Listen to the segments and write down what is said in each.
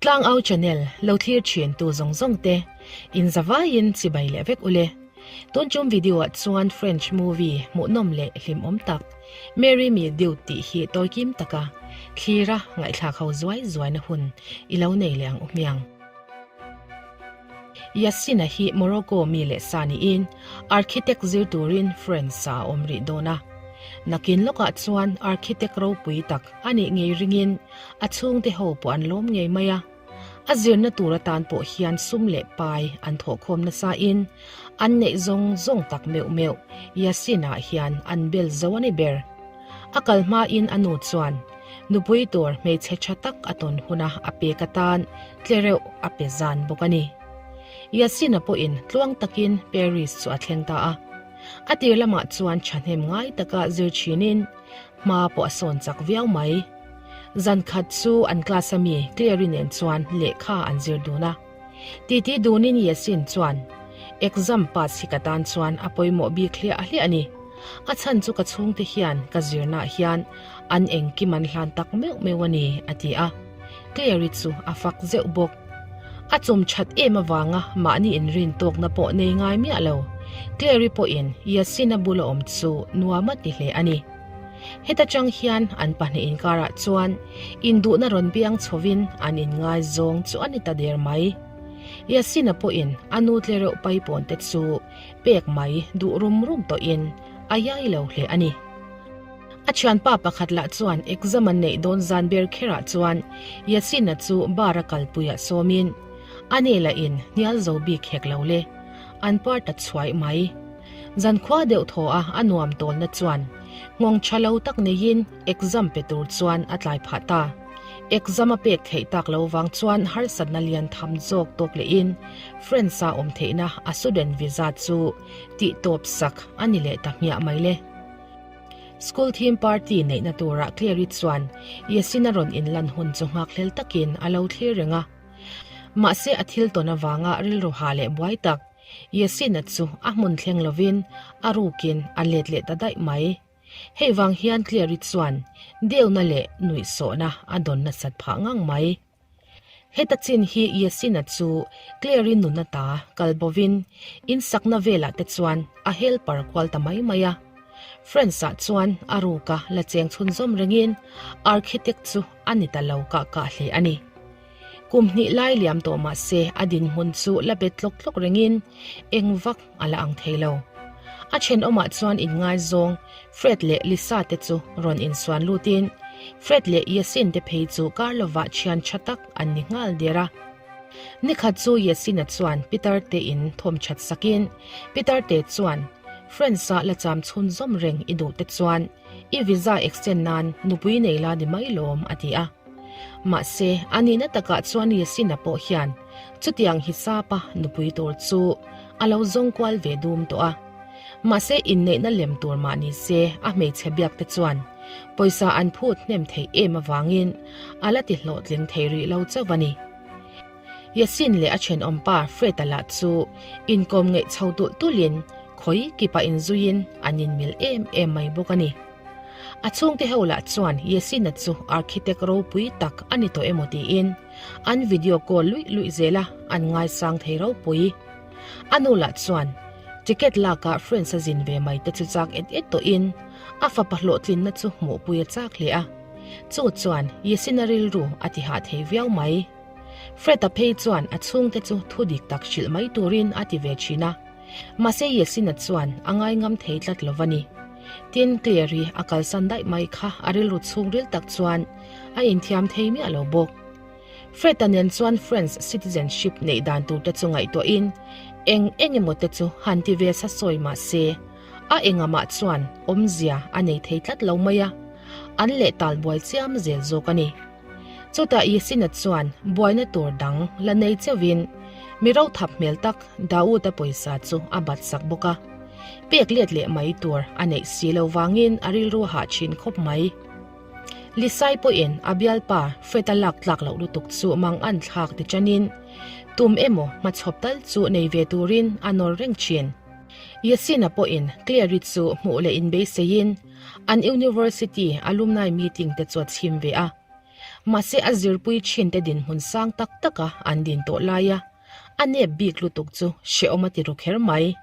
Tlangau channel lo thlir thin tu zawng zawng te in zavaiin chibai leh vek ule. Tun tum video ah chuan French movie hmuhnawm leh hlimawm tak Marry Me Dude tih hi tawikim taka thlira ngaihthlak ho zuai zuaina hun i lo nei leh ang u hmiang. Yassine-a hi Morocco mi leh sa niin architect zir turin France-ah a awm rih dawn a. Nakin lawkah chuan architect ropui tak a nih ngei ringin a chhungte ho pawh an lawm ngei mai a. A zirna tur atan pawh hian sum leh pai an thawhkhawm nasain an neih zawng zawng tak meuh meuh Yassine-ah hian an bel zo a ni ber. A kal hmain a nu chuan nupui tur hmeichhe tha tak a tawn huna a pek atan tlereuh a pe zan bawk a ni. Yassine-a pawhin tluang takin Paris chu a thleng ta a. A tir lamah chuan thahnem ngai taka zir thinin hma pawh a sawn chak viau mai. Zan khat chu an class a mi Clary nen chuan lehkha an zir dun a. Titi dunin Yasin chuan, Exam pass hi ka tan chuan a pawimawh bik hliah hliah a ni. A chhan chu ka chhungte hian ka zirnaah hian an engkim an hlan tak meuh meuh a ni, a ti a. Clary chu a fak zeuh bawk. A chum that em avanga mahni inrin tawkna pawh nei ngai miah lo. Clary pawhin Yasin-a bula awm chu nuam a ti hle a ni. Heta chang hian an pahnih inkarah chuan induhna rawn biang chhovin an inngaizawng chu a ni ta der mai. Yasin-a pawhin a nu tle reuh paipawn te chu pek mai duh rum rum tawhin a iai lo hle a ni. A thianpa pakhat lah chuan exam an neih dawn zan ber kherah chuan Yasin-a chu bar a kalpuiah sawmin a ni lahin hnial zo bik hek lo le, an part a chhuaih mai. Zankhua deuh thaw a a nuam tawlna chuan nghawng tha lo tak neiin exam pe tur chuan a tlai phah ta. Exam a pek theih tak lo vang chuan harsatna lian tham zawk tawk lehin France-a awm theihna a student visa chu tih tawp sak a ni leh ta hmiah mai le. School theme party neihna turah Clary chuan Yasin-a rawn inlan hun chu nghakhlel takin a lo thlir reng a. Mahse a thil tawn avanga rilru ha leh buai tak Yasina chu a hmun thleng lovin a rukin a let leh ta daih mai. Hei vang hian Clary chuan deuna leh nuihsawhna a dawn nasat phah ngang mai. Heta chin hi Yasina chu Clary nun ata kal bovin insakna velah te chuan a helper kual ta mai mai a. France-ah chuan a ruka la cheng chhunzawm rengin architect chu a ni ta lo kah kah hle a ni. Kum hnih lai liam tawh mah se a dinhmun chu la bet tlawk tlawk rengin eng vak a la ang thei lo. A thenawmah chuan inngaizawng Fred leh Lisa te chu rawn insuan lutin Fred leh Yasin te phei chu kar lovah thian tha tak an ni nghal der a. Nikhat chu Yasin-a chuan Peter te in thawm that sakin Peter te chuan Friends-a la cham chhunzawm reng i duh te chuan i visa extend nan nupui nei la ni mai lawm a ti a. Mahse, a nihna takah chuan Yasina pawh hian chutiang hisapa nupui tur chu a lo zawng kual ve dum tawh a. Mahse, inneihna lem tur mah ni se a hmeichhe biak te chuan pawisa an phut hnem theih em avangin a la ti hlawhtling thei rih lo chauh a ni. Yasin leh a thenawmpa Fred-a lah chu inkawm ngeih chho tulh tulhin khawi kipa inzuiin an inmil em em mai bawk a ni. A chhungte ho lah chuan Yesina chu architect ropui tak a ni tawh emaw tiin an video call luih luih zel a, an ngaisang thei ropui. A nu lah chuan ticket lakah friends a zin ve mai te chu chak et et tawhin a fapa hlawhtlinna chu hmuhpui a chak hle a. Chu chuan Yesina rilru a ti hah thei viau mai. Fred-a phei chuan a chhungte chu thu dik tak hrilh mai turin a ti ve thin a. Mahse Yesina chuan a ngaingam thei tlat lo va ni. Tin, Claire-i a kalsan daih mai kha a rilru chhungril tak chuan a inthiam thei miah lo bawk. Fred-a nen chuan French citizenship neih dan tur te chu ngaihtuahin eng eng emaw te chu han ti ve sa sawi mah se a engamah chuan awmzia a nei thei tlat lo mai a, an leh tal buai chiam zel zawk a ni. Chutah Yesina chuan buaina tur dang la nei cheuhin mi rothap hmel tak Daud-a pawisa chu a bat sak bawk a. Pek let leh mai tur a neih si lo vangin a rilru hah thin khawp mai. Lisai pawhin a bialpa Fred-a lak tlak loh lutuk chu mang an thlak ti chanin tum emaw hmachhawp tal chu nei ve turin a nawr reng thin. Yesina pawhin Clary chu hmuh leh inbeiseiin an university alumni meeting te chu a chhim ve a. Mahse a zirpui thinte dinhmun sang tak taka an din tawh laia a nep bik lutuk chu hrehawm a ti ru kher mai.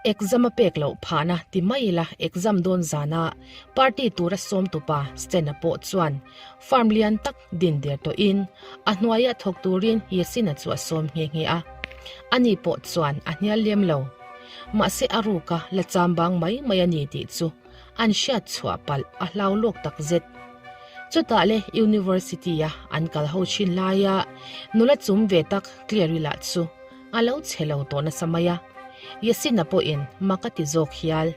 Exam a pek loh phahna ti mai ila exam dawn zana party tura sawm tupa Stan-a pawh chuan farm lian tak din der tawhin a hnuaiah thawk turin Yasin-a chu a sawm nghe nghe a. Ani pawh chuan a hnial lem lo. Mahse a ruka la cham bang mai mai a ni tih chu an hriat chhuah palh a hlau lawk tak zet. Chutah le University-a an kal ho thin laia nula chum ve tak Clary lah chu a lo chhe lo tawh nasa mai a, Yasin-a pawhin mak a ti zawk hial.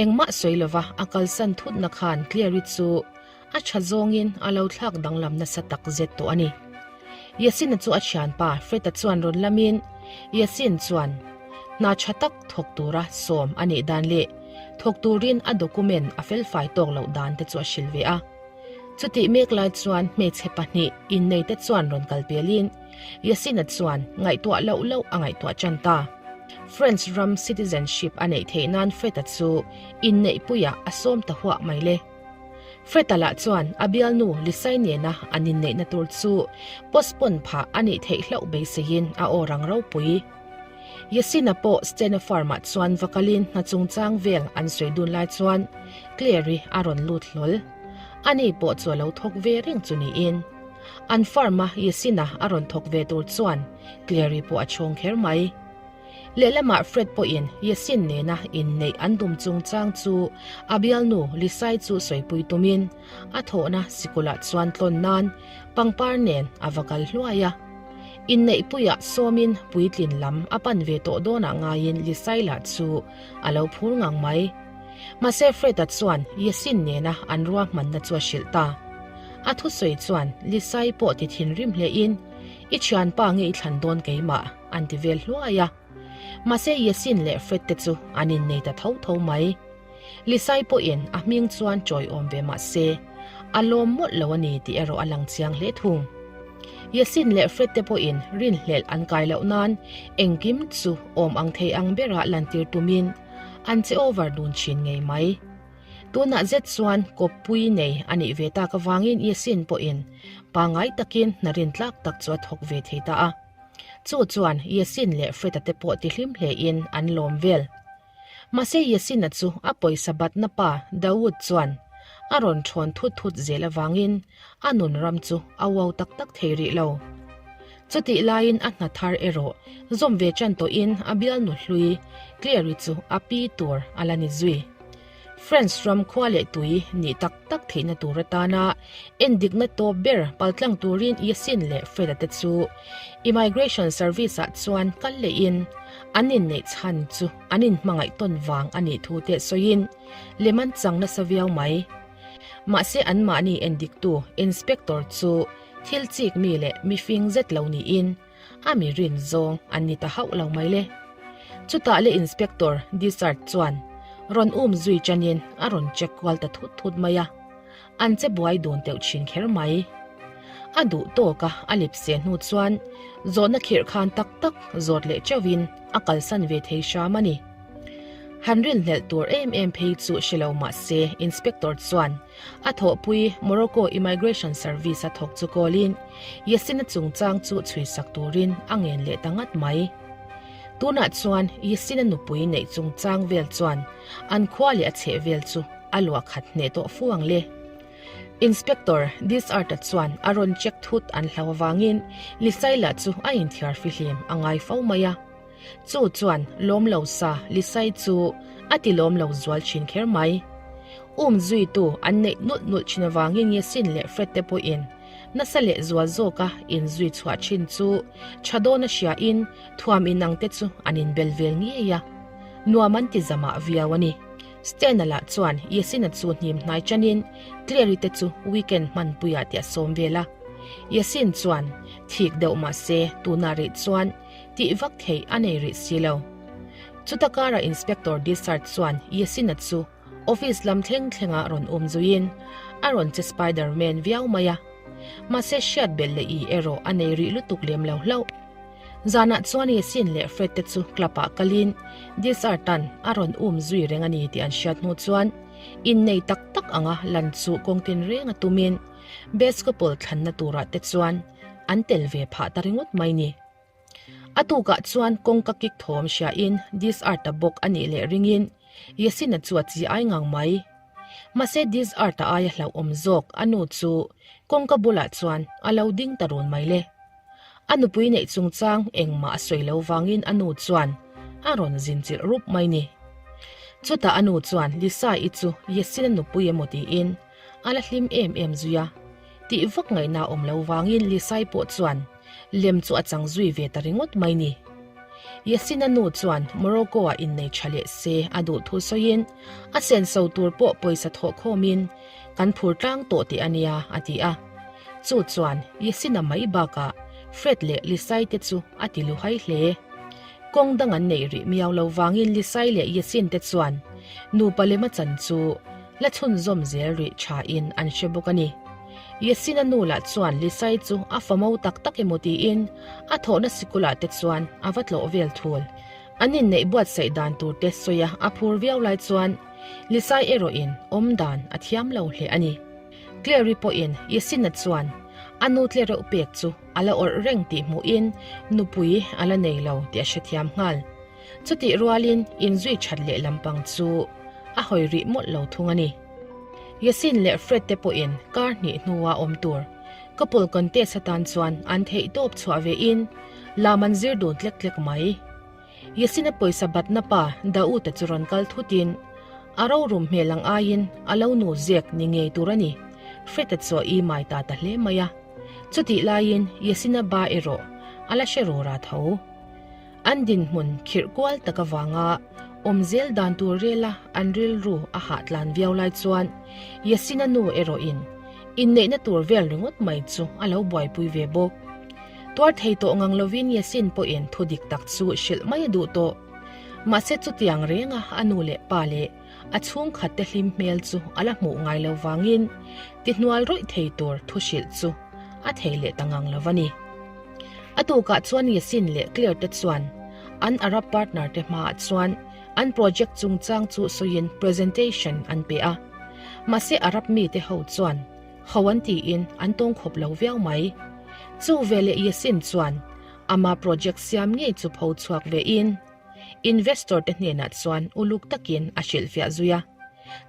Engmah sawi lova a kalsan thutna khan Clary chu a tha zawngin a lo thlak danglam nasa tak zet tawh a ni. Yasin-a chu a thianpa Fred-a chuan rawn lamin Yasin chuan hna tha tak thawk tura sawm a nih dan leh thawk turin a document a felfai tawk loh dan te chu a hrilh ve a. Chutih mek lai chuan hmeichhe pahnih inneite chuan rawn kal pelin Yasin-a chuan ngaihtuah loh loh a ngaihtuah tan ta. French ram citizenship a neih theih nan Fred-a chu inneihpuiah a sawm ta huah mai le. Fred-a lah chuan a bialnu Lisai nena an inneihna tur chu postpone phah a nih theih hlauh beiseiin a aw rang ropui. Yasin-a pawh Stena Farm-ah chuan va kalin hna chungchang vel an sawi dun lai chuan Claire-i a rawn lut hlawl. Ani pawh chu a lo thawk ve reng chu niin. An farm-a Yasin-a a rawn thawk ve tur chuan Claire-i pawh a chhawng kher mai. Lehlamah Fred pawhin Yasin nena inneih an dum chungchang chu a bialnu Lisai chu sawipui tumin a thawhna sikulah chuan tlawn nan pangpar nen a va kal hluai a. Inneihpuiah sawmin puitlin lam a pan ve tawh dawnah ngaiin Lisai lah chu a lo phur ngang mai. Mahse Fred-a chuan Yasin nena an ruahmanna chu a hrilh ta. A thusawi chuan Lisai pawh ti thinrim hlein, I thianpa nge i thlan dawn keimah? an ti vel hluai a. Mahse Yasin leh Fred te chu an innei ta tho tho mai. Lisai pawhin a hming chuan chawiawm ve mah se, a lawm mawlh lo a ni tih erawh a lang chiang hle thung. Yasin leh Fred te pawhin rinhlelh an kai loh nan engkim chu awm ang thei ang berah lantir tumin an che over dun thin ngei mai. Tunah zet chuan kawppui nei a nih ve tak avangin Yasin pawhin pangngai takin hna rintlak tak chu a thawk ve thei ta a. Chu chuan Yasin leh Fred-a te pawh tihlim hlein an lawm vel. Mahse Yasin-a chu a pawisa batna pa Dawood chuan a rawn thawn thut thut zel avangin a nun ram chu a uau tak tak thei rih lo. Chutih laiin a hna thar erawh zawm ve tan tawhin a bialnu hlui Claire-i chu a pi tur a la ni zui. France ram khua leh tui nih tak tak theihna tur atana endikna tawp ber paltlang turin Yasin leh Fred-a te chu Immigration Service-ah chuan kal lehin an inneih chhan chu an inhmangaih tawn vang a nih thu te sawiin lem an chang nasa viau mai. Mahse anmahni endiktu Inspector chu thil chik mi leh mifing zet lo niin A mi rin zawng an ni ta hauh lo mai le. Chutah le Inspector Dysart chuan rawn um zui chanin a rawn check kual ta thut thut mai a, an che buai dun teuh thin kher mai. A duh tawk a a lipse hnu chuan zawhna khirh khan tak tak zawt leh teuhin a kalsan ve thei hram a ni. Han rinhlelh tur em em phei chu hre lo mah se Inspector chuan A thawhpui Morocco Immigration Service a thawk chu kawlin Yasin-a chungchang chu chhuisak turin a ngen leh ta ngat mai. Tunah chuan Yasin-a nupui neih chungchang vel chuan an khua leh a chheh vel chu a luah khat hneh tawh fu ang le. Inspector Disart-a chuan a rawn check thut an hlau avangin Lisaila chu a inthiar fihlim a ngai fo mai a. Chu chuan lawm lo sa Lisai chu a ti lawm lo zual thin kher mai. Um zuitu an neih nulh nulh thin avangin Yasin leh Fred te pawhin nasa leh zual zawka inzui chhuah thin chu tha dawn a hriain thuam inang te chu an inbel vel ngei a, nuam an ti zamah viau a ni. Stena lah chuan Yasin-a chu hnim hnai chanin Clary te chu weekend hmanpuiah te a sawm vel a. Yasin chuan thik deuh mahse tunah rih chuan Tih vak theih a nei rih si lo. Chuta karah Inspector Dysart chuan Yasin-a chu office lam thleng thlenga rawn awm zuiin a rawn che Spider-Man viau mai a. Mahse hriat belh leh i erawh a nei rih lutuk lem lo hlauh. Zanah chuan Yasin leh Fred te chu club-ah kalin Dysart-a'n a rawn um zui reng a ni tih an hriat hnu chuan innei tak tak anga lan chu kawng tinreng a tumin. Best couple thlanna turah te chuan an tel ve phah ta ringawt mai ni. A tukah chuan kawngka kik thawm hriain Disart-a bawk a nih leh ringin Yasin-a chu a chi ai ngang mai. Mahse Disart-a aia hlauhawm zawk a nu chu kawngka bulah chuan a lo ding ta run mai le. A nupui neih chungchang engmah a sawi lo vangin a nu chuan a rawn zin chilh rup mai ni. Chutah a nu chuan Lisa-i chu Yasin-a nupui emaw tiin a la hlim em em zui a. Tih vak ngaihna awm lo vangin Lisai pawh chuan lem chu a chang zui ve ta ringawt mai ni. Yasin-a nu chuan Morocco-ah innei tha leh se a duh thu sawiin a senso tur pawh pawisa thawh khawmin kan phur tlang tawh teh a nia a ti a. Chu chuan Yasin-a mai bakah Fred leh Lisai te chu a ti luhai hle. Kawng dang an neih rih miau lo vangin Lisai leh Yasin te chuan nupa lema chan chu la chhunzawm zel rih tha in an hre bawk a ni. Yasin-a nu lah chuan Lisai chu a famo tak tak emaw tiin a thawhna sikulah te chuan a va tlawh vel thul. An inneih buatsaih dan tur te sawi a a phur viau lai chuan Lisai erawhin awm dan a thiam lo hle a ni. Clary pawhin Yasin-a chuan a nu tle reuh pek chu a la awrh reng tih hmuhin nupui a la nei lo tih a hrethiam nghal. Chutih rualin inzui that leh lampang chu a hawi rih mawlh lo thung a ni. Yasin leh Fred te pawhin kar hnih hnua awm tur couple contest atan chuan an theih tawp chhuah vein lam an zir dun tlek tlek mai. Yasin-a pawisa batna pa Daud-a chu rawn kal thutin a rorum hmel ang aiin a lo nu zek ni ngei tur a ni. Fred-a chu a imai ta ta hle mai a. Chutih laiin Yasin-a ba erawh a la hre rura tho. An dinhmun khirh kual tak avanga awm zel dan tur rela an rilru a hah tlan viau lai chuan Yasin-a nu erawhin inneihna tur vel ringawt mai chu a lo buaipui ve bawk. Tuar thei tawh ngang lovin Yasin pawhin thu dik tak chu hrilh mai a duh tawh. Mahse chutiang renga a nu leh pa leh a chhungkhatte hlim hmel chu a la hmuh ngai lo vangin tihnual rawih thei tur thu hrilh chu a thei leh ta ngang lo a ni. A tukah chuan Yasin leh Claire te chuan an Arab partner te hmaah chuan an project chungchang chu sawiin presentation an pe a. Mahse Arab mite ho chuan ho an tiin an tawng khawp lo viau mai. Chu veleh Yasin chuan ama project siam ngei chu pho chhuak vein Investor te hnenah chuan uluk takin a hrilhfiah zui a.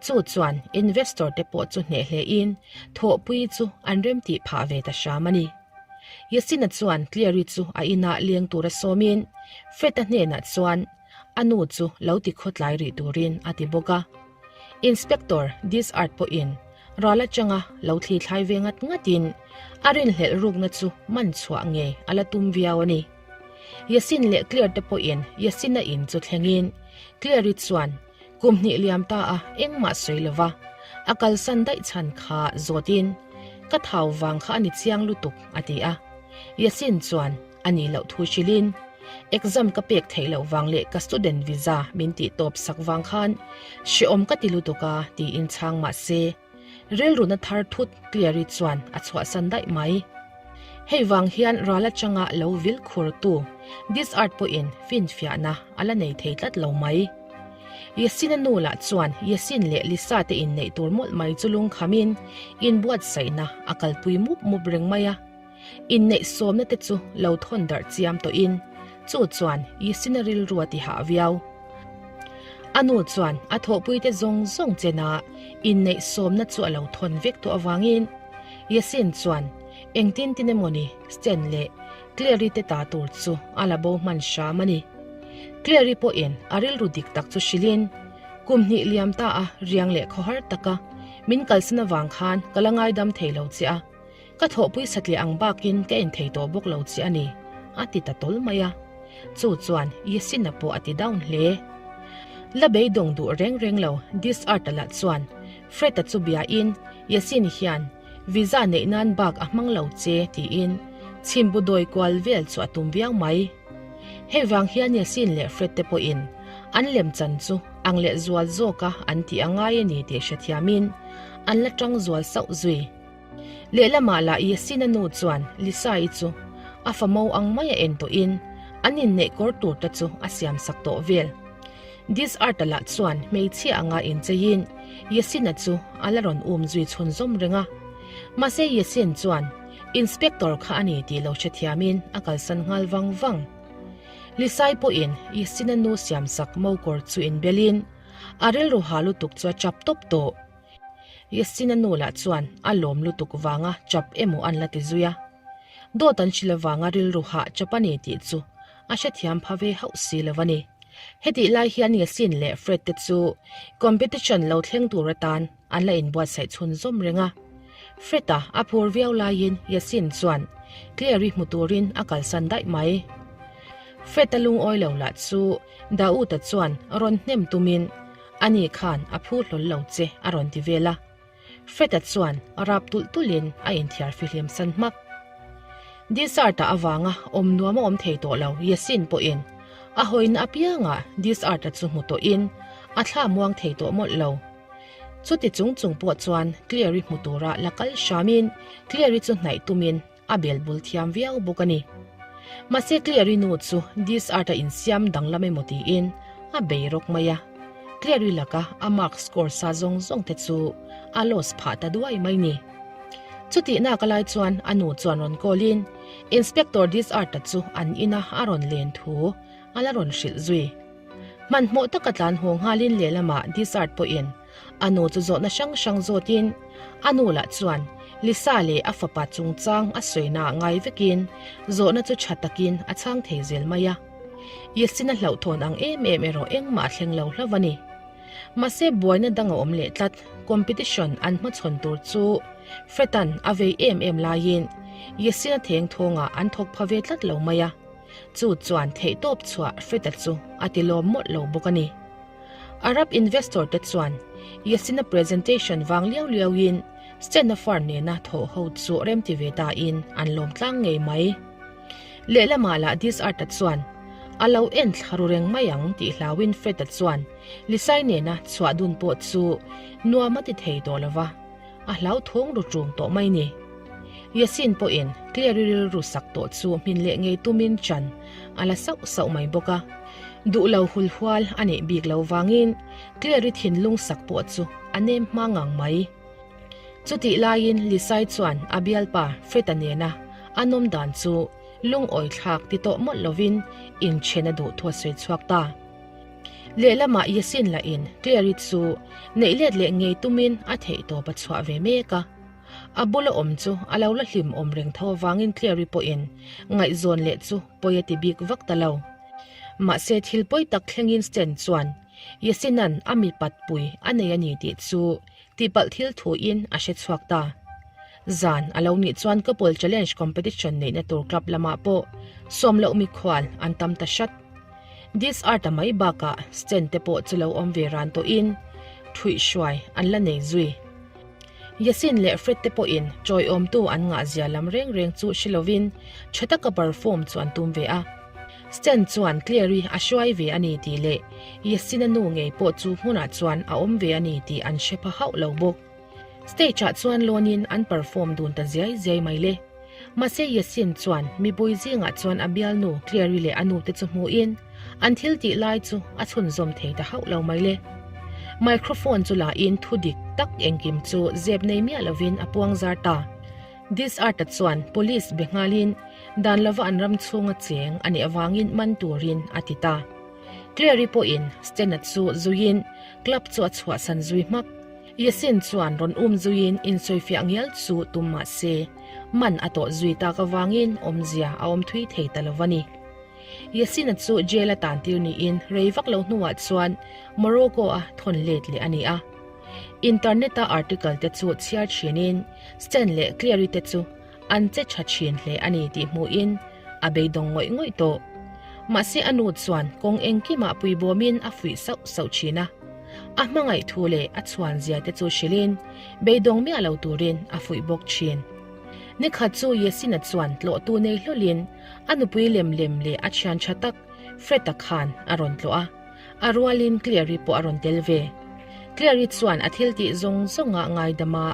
Chu chuan investor te pawh chu hneh hlein thawhpui chu an remtih phah ve ta hram a ni. Yasin-a chuan Cleary chu a inah leng tura sawmin Fred-a hnenah chuan a nu chu lo ti khawtlai rih turin a ti bawk a. Inspector Dishart pawhin ral atanga lo thlithlai ve ngat ngatin a rinhlelh rukna chu man chhuah ngei a la tum viau a ni. Yasin leh Claire te pawhin Yasin-a in chu thlengin Claire-i chuan kum hnih liam ta a engmah sawi lova a kalsan daih chhan kha zawtin ka thau vang kha a ni chiang lutuk a ti a. Yasin chuan a nih loh thu hrilhin exam ka pek theih loh vang leh ka student visa min tih tawp sak vang khan hreawm ka ti lutuk a tiin chhang mah se Rilruna thar thut Cleary chuan a chhuahsan daih mai. Hei vang hian ral atanga lo vil khurtu Dishart pawhin finfiahna a la nei thei tlat lo mai. Yasin-a nu lah chuan Yasin leh Lisa te inneih tur mawlh mai chu lungkhamin inbuatsaihna a kalpui mup mup reng mai a. Inneih sawmna te chu lo thawn darh chiam tawhin chu chuan Yisina rilru a ti hah viau. A nu chuan a thawhpuite zawng zawng chena inneih sawmna chu a lo thawn vek tawh avangin Yasin chuan engtin tin emawni Stan leh Clary te ta tur chu a la bo hman hram a ni. Clary pawhin a rilru dik tak chu hrilhin kum hnih liam ta a riang leh khawhar taka min kalsan avang khan ka la ngaidam thei lo che a. Ka thawhpui satliah ang bakin ka en thei tawh bawk lo che a ni, a ti ta tawl mai a. Chu chuan Yesina pawh a ti down hle. La beidawng duh reng reng lo Disart-a lah chuan Fred-a chu biain Yesin hian visa neih nan bak a hmang lo che tiin chhimbu dawi kual vel chu a tum viau mai. Hei vang hian Yesin leh Fred te pawhin an lemchan chu ang leh zual zawka an tih a ngai a ni tih hrethiamin an la tang zual sauh zui. Lehlamah lah Yasin-a nu chuan Lisa-i chu a famo ang mai a en tawhin an inneih kawr tur te chu a siam sak tawh vel. Disart-a lah chuan hmeichhia anga incheiin Yasin-a chu a la rawn um zui chhunzawm reng a. Mahse Yasin chuan Inspector kha a ni tih lo hrethiamin a kalsan nghal vang vang. Lisai pawhin Yasin-a nu siamsak mokawr chu inbelin a rilru ha lutuk chu a chap tawp tawh. Yasin-a nu lah chuan a lawm lutuk vanga chap emaw an la ti zui a. Dawt an hrilh avanga rilru hah chap a ni tih chu a hrethiam pha ve hauh si lo a ni. Hetih lai hian Yasin leh Fred te chu competition lo thleng tur atan an la inbuatsaih chhunzawm reng a. Fred-a a phur viau laiin Yasin chuan Claire-i hmu turin a kalsan daih mai. Fred-a lungawi lo lah chu Daud-a chuan rawn hnem tumin ani khan a phu hlawl lo che a rawn ti vel a. Fred-a chuan rap tulh tulhin a inthiar fihlim san hmak. Disart-a avanga awm nuam a awm thei tawh lo Yasin pawhin a hawina apiangah Disart-a chu hmu tawhin a thla muang thei tawh mawlh lo. Chuti chung chung pawh chuan Claire-i hmu tura la kal hramin Claire-i chu hnaih tumin a bel bul thiam viau bawk a ni. Mahse Claire-i nu chu Disart-a insiam danglam emaw tiin a bei rawk mai a, Claire-i laka a mark score sa zawng zawng te chu a loss phah ta duai mai ni. Chutih nak a lai chuan a nu chuan rawn call in Inspector Disart-a chu an ina a rawn len thu a la rawn hrilh zui. Hmanhmawh taka tlan haw nghalin lehlamah Disart pawhin a nu chu zawhna hrang hrang zawtin a nu lah chuan Lisa leh a fapa chungchang a sawina ngai vekin zawhna chu tha takin a chhang thei zel mai a. Yasin a hlauhthawn ang em em erawh engmah a thleng lo hlauh a ni. Mahse buaina dang a awm leh tlat, competition an hmachhawn tur chu Fred-a'n a vei em em laiin Yasin-a theng thawngah an thawk pha ve tlat lo mai a. Chu chuan theihtawp chhuah Fred-a chu a ti lawm mawlh lo bawk a ni. Arab investor te chuan Yasin-a presentation vang liau liau in Stena firm nena thawh ho chu remti ve ta in an lawm tlang ngei mai. Lehlamah lah Disart-a chuan a lo en thla ru reng mai ang tih hlauin Fred-a chuan Lisai nena chhuah dun pawh chu nuam a ti thei tawh lo va, a hlauthawng ru ṭung tawh mai ni. Yasin pawhin Claire-i rilru sak tawh chu hmin leh ngei tumin chan a la sauh sauh mai bawk a. Duh lo hul hual a neih bik lo vangin Claire-i thinlung sak pawh chu a nem hma ngang mai. Chutih laiin Lisai chuan a bialpa Fred-a nena a nawm dan chu lungawi thlak ti tawh mawlh lovin inchen a duh thu a sawi chhuak ta. Lehlamah Yasin lahin Claire-i chu neih let leh ngei tumin a theihtawp a chhuah ve mek a. A bula awm chu a lo la hlim awm reng tho avangin Claire-i pawhin ngaihzawn leh chu pawi a ti bik vak ta lo. Mahse thil pawi tak thlengin Stan chuan Yasin-a'n a mipat pui a nei a ni tih chu tihpalh thil thuin a hre chhuak ta. Zan a lo nih chuan Couple Challenge Competition neihna tur club lamah pawh sawm loh mikhual an tam ta hrat. This art-a mai bakah Stan te pawh chu lo awm ve ran tawhin thuih hruai an la nei zui. Yasin leh Fred te pawhin chawiawmtu an ngah zia lam reng reng chu hre lovin tha taka perform chu an tum ve a. Stan chuan Claire-i a hruai ve a ni tih leh Yasin-a nu ngei pawh chu hmunah chuan a awm ve a ni tih an hre pha hauh lo bawk. Stage-ah chuan lawnin an perform dun ta ziai ziai mai le. Mahse Yasin chuan mipui zingah chuan a bialnu Claire-i leh a nute chu hmuhin an thil tih lai chu a chhunzawm thei ta hauh lo mai le. Microphone chu lahin thu dik tak engkim chu zep nei miah lovin a puang zar ta. Disart-a chuan police be nghalin dan lova an ram chhunga cheng a nih avangin man turin a ti ta. Claire-i pawhin Stena chu zuiin club chu a chhuahsan zui hmak. Yasin chuan rawn um zuiin insawifiah ngial chu tum mah se, man a tawh zui tak avangin awmzia a awm thui thei ta lo va ni. Yasin-a chu jail a tantir niin rei vak lo hnuah chuan Morocco-a thawn let leh a ni a. Internet-a article te chu chhiar thinin Stan leh Claire-i te chu an che tha thin hle a ni tih hmuhin a beidawng ngawih ngawih tawh. Mahse a nu chuan kawng engkimah puibawmin a fuih sauh sauh thin a. A hmangaih thu leh a chhuan zia te chu hrilhin beidawng miah lo turin a fuih bawk thin. Nikhat chu Yesina chuan tlawhtu nei hlawlhin a nupui lem lem leh a thian tha tak Fred-a khan a rawn tlawh a. A rualin Claire-i pawh a rawn tel ve. Claire-i chuan a thil tih zawng zawnga ngaidama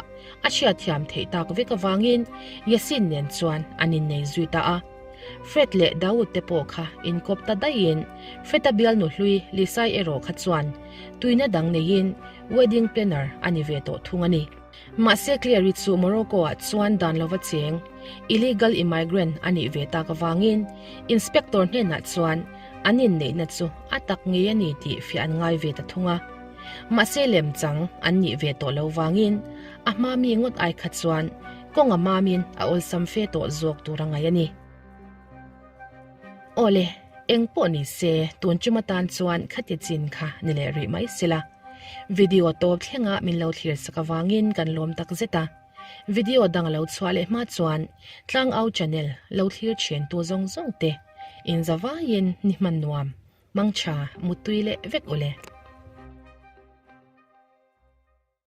a hriatthiam theih tak vek avangin Yasin nen chuan an innei zui ta a. Fred leh Daud te pawh kha inkawp ta daihin Fred-a bialnu hlui Lisai erawh kha chuan tuina dang neiin wedding planner a ni ve tawh thung a ni. Mahse Claire-i chu Morocco-ah chuan dan lova cheng, illegal immigrant, a nih ve tak avangin inspector hnenah chuan an inneihna chu a tak ngei a ni tih fiah an ngai ve ta thung a. Mahse lemchang an nih ve tawh lo vangin a hma mi ngawt ai kha chuan kawng a mamin a awlsam fe tawh zawk tur a ngaih a ni. Awle, eng pawh ni se tun chuma tan chuan khati chin kha ni leh rih mai sela. Video tawp thlenga min lo thlir sak avangin kan lawm tak zet a. Video dang lo chhuah leh hma chuan Tlangau channel lo thlir thian tu zawng zawng te inzavaiin ni hman nuam, mangtha, muttui leh vek ule.